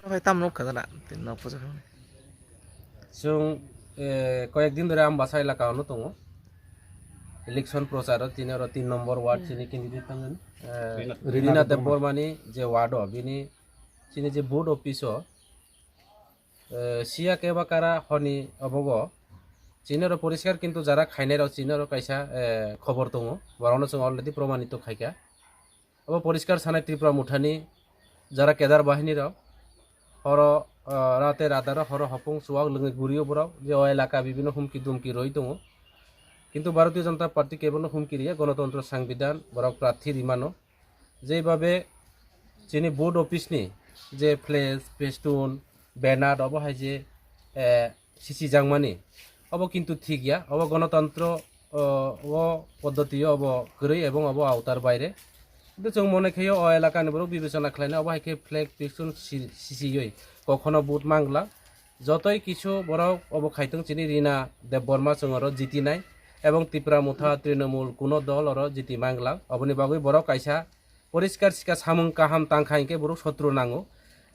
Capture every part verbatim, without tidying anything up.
Hai tam nuk khagala, tin nok puja khagala. Chwng, eh, koyek din dhore Ambasa elaka ono tongo. Election prochar o tini oro tin number ward chini candidate tangani. Eh, Rina Rina Debbarma. Debbarma ni je ward o, bini chini je booth office o, eh, siya keba kara honi obogo. Chini oro poriskar kintu jara khainai rok chini oro kaisa, eh, khobor tongo. Borokno chwng already promanito khaikha. Obo poriskar sanai Tripura Mothani jara kedar bahini rok, horo, ah, rate radaro horo hopung chuwak lwngwi gurio borok, je o elaka bibino humki dumki roi tongo. Kintu Bharatiya Janata Party kebono humki riya, Gonotontro Sangbidan, borok prathi rimano. Jeibabe chini board office ni je flag, festoon, banner obo hai je, eh, sisi jangmani, obo kintu thik ya, obo gonotantro, o, o poddoti o obo kwrwi ebong obo autar baire. Kintu chwng mone khaio o elakani borok bibechona khlainai obo hai khe flag festoon si-, sisiyoi kokhono vote mangla. Jotoi kisu borok obo khaitwng chini Rina Debbarma chwng oro jitinai ebong Tipra Motha Trinamool kuno dol oro jiti mangla. Oboni bagwi borok kaisa poriskar sika samung kaham tangkha hinkhe borok sotro nango.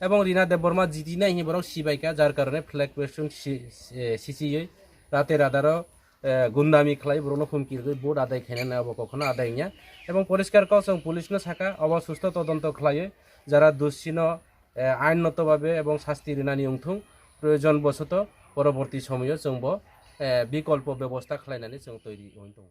Ebong Rina Debbarma jitinai hinwi borok sibaikha, jar karone flag festoon si-, si-, sisiyoi rate radaro, eh, gundami khlai borokno humki rwgwi vote adai khainani abo kokhono adai wngya. Ebong poriskar kok chwng police no saka, obo susto todonto khlaiwi jara dushino, eh, ainnoto babe ebong sasti rinani wngthung, proyojon bosoto poroborti somoyo chwngbo, eh, bikolpo bebosta khlainani chwng toiri wng tongo.